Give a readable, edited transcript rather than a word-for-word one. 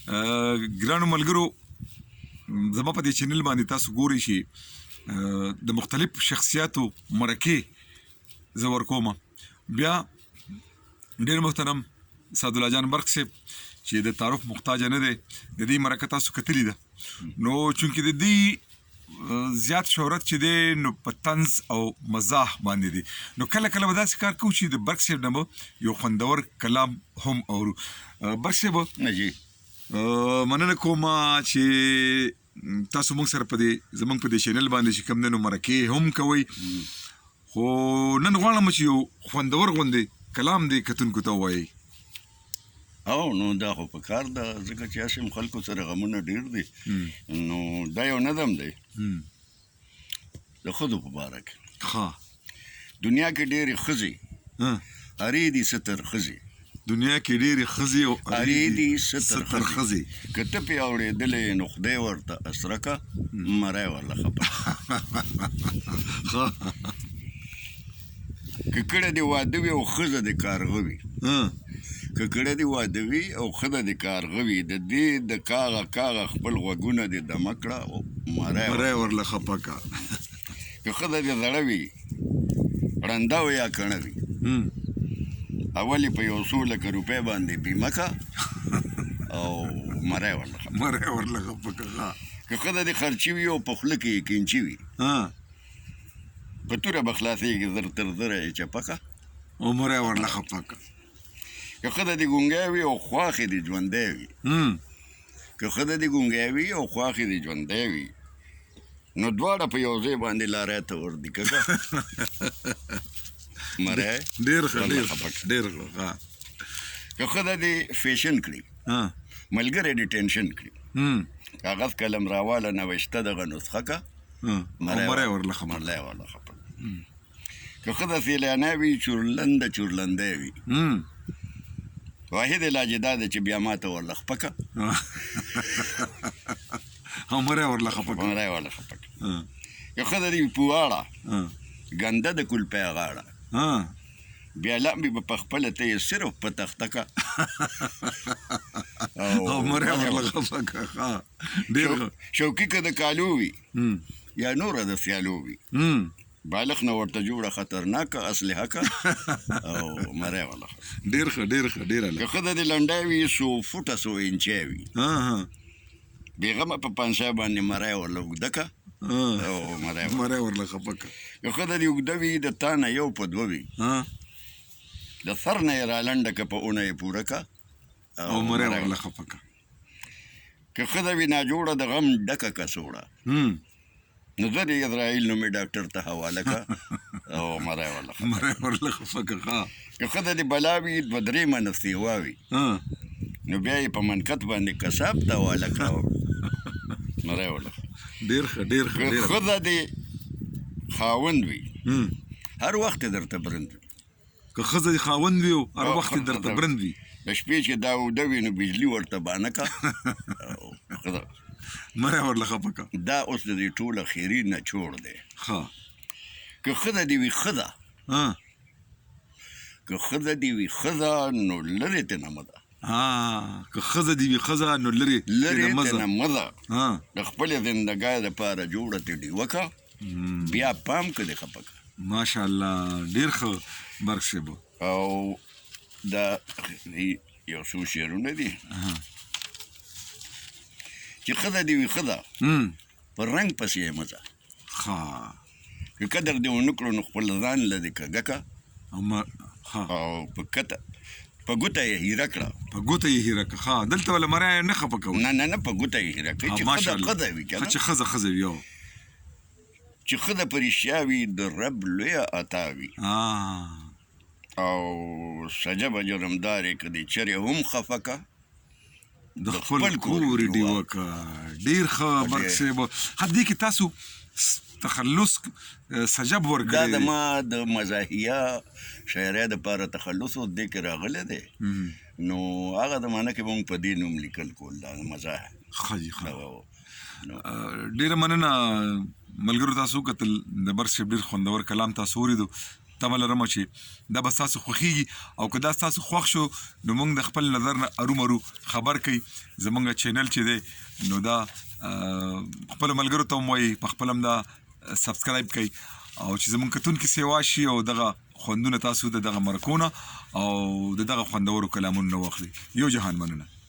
ګرانو ملګرو، زما په دې چینل باندې تاسو ګورئ چې د مختلف شخصیاتو مرکې زه ورکوم. بیا ډیر محترم سعدالله جان برق صاحب چې د تعارف محتاج نه دی، د دې مرکه تاسو کتلی ده. نو چونکې د دې زیات شهرت چې دی نو په طنز او مزاح باندې دی، نو کله کله به داسې کار کوو چې د برق صاحب نه به یو خوندور کلام هم اورو. برق صاحب جی، مننه کوم چې تاسو موږ سره په دې زموږ په دې چینل باندې چې کوم دی نو مرکې هم کوئ. خو نن غواړم چې یو خوندور غوندې کلام دې کتونکو ته ووایئ. او نو دا خو په کار ده، ځکه چې هسې هم خلکو سره غمونه ډېر دي. نو دا یو نظم دی د ښځو په باره کې. دنیا کې ډېرې ښځې ارې دي ستر ښځې، دنیا کې ډېرې ښځې او ارې دي ستر ښځې، که ته پرې اورېدلې نو خدای ورته اسره که مری ورله خپه. که کړه دې واده وي او ښځه دې کارغه وي، که کړه دې واده وي او ښځه دې کارغه وي، د دې د کاغه کاغه خپل غوږونه دې دمه کړه او مری ورله خپه که. که ښځه دې زړه وي، ړنده او یا کڼه وي، اول یې په یو څو لکه روپۍ باندې بیمه که او مری ورله خپه. مری ورله خپه که. که ښځه دې خرچي وي او په خوله کې یې کینچي وي، په توره به خلاصېږي زر تر زره یې چپه که او مری ورله خپه که. که ښځه دې ګونګی وي او خواښې دې ژوندی وي، که ښځه دې ګونګی وي او خواښې دې ژوندی وي، نو دواړه په یو ځای باندې لارۍ ته ور دي که مری ډېر ښه، ډېر ښه، ډېر ښه. که ښځه دې فیشن کړي، ملګری دې ټینشن کړي، کاغذ قلم راواله نوشته دغه نسخه که مری ورله خپه. مری ورله خپه. که ښځه سیلانه وي، چورلنده چورلندی وي، واحد علاج یې دا دی چې بیا ماته ورله خپه که او مری ورله خپه که. مری ورله خپه که. که ښځه دې وي پواړه، ګنده د کلپۍ غاړه، بیا لامبي به په خپله ته یې صرف په تخته که او مری ورله خپه که. ډېر شوقي که د کالو وي یا نوره د سیالو وي، بالښت نه ورته جوړه خطرناکه اسلحه که او مری ورله خپه. ډېر ښه، ډېر ښه، ډېر که ښځه دې لنډی وي، څو فوټه څو انچی وي، بېغمه په پنسۍ باندې مری ورله اوږده که او مری ورله خپه که. که ښځه دې اوږده وي، د تا نه یو په دوه وي، د سر نه یې رالنډه که په اونه یې پوره که او مری ورله خپه که. که ښځه وي ناجوړه، د غم ډکه کڅوړه، نو زه د اسرائیل نومې ډاکټر ته حواله که او مری ورله خپه. مری ورله خپه که. که ښځه دې بلا وي، دوه درې منه سیوا وي، نو بیا یې په منکت باندې کساب ته حواله که مری ورله خپه. ډېر ښه، ډېر ښه. که ښځه دې خاوند وي، هر وخت یې درته برند وي. که ښځه دې خاوند وي او هر وخت یې درته برند وي، د شپې چې دا اوده وي نو بجلي ورته بانه که مری ورله خپه که. دا اوس د دې ټول اخري نچوړ دی. که ښځه دې وي ښځه، که ښځه دې وي ښځه نو لرې ترې نه مه ځه. که ښځه دې وي ښځه نو لرې لرې ترې نه مه ځه. د خپلې زندګۍ دپاره جوړه ترې ډیوه که، بیا پام که دې خپه که. ماشاءالله، ډېر ښه برق صاحب. او دا یو څو شعرونه دي چې ښځه دې وي ښځه، په رنګ پسې یې مه ځه. که قدر دې ونه کړو نو خپل ځان له دې کږه که او په کته په ګوته یې هیره کړه. په ګوته یې هیره کړه. دلته ولا مری نه خپه کوي. نه نه نه، په ګوته یې هیره کړه چې ښځه ښځه وي که نه، چې ښځه ښځه وي، چې ښځه په رښتیا وي د رب لویه عطا وي. او سجبه جرمدار یې که دې چېرې هم خفه که د خپل کور ډیوه که. ډېر ښه برق صاحب. دې کې تاسو تخلص سجب ورکړی دا د ما د مزاحیه شاعرۍ دپاره تخلص اوس دې کې راغلی دی. نو هغه زمانه کې به موږ په دې نوم لیکل کول، دا مزاح. ښه جي، ښه. ډېره مننه ملګرو، تاسو وکتل د برق صاحب ډېر خوندور کلام تاسو اورېدو. تمه لرم چې دا به ستاسو خوښیږي او که دا ستاسو خوښ شو نو موږ د خپل نظر نه ارومرو خبر کړئ. زمونږ چینل چې دی نو دا خپل ملګرو ته هم وایي، په خپل هم دا سبسکرایب کړئ او چې زمونږ کتونکي سیوا شي او دغه خوندونه تاسو د دغه مرکو نه او د دغه خوندورو کلامونو نه واخلي. یو جهان مننه.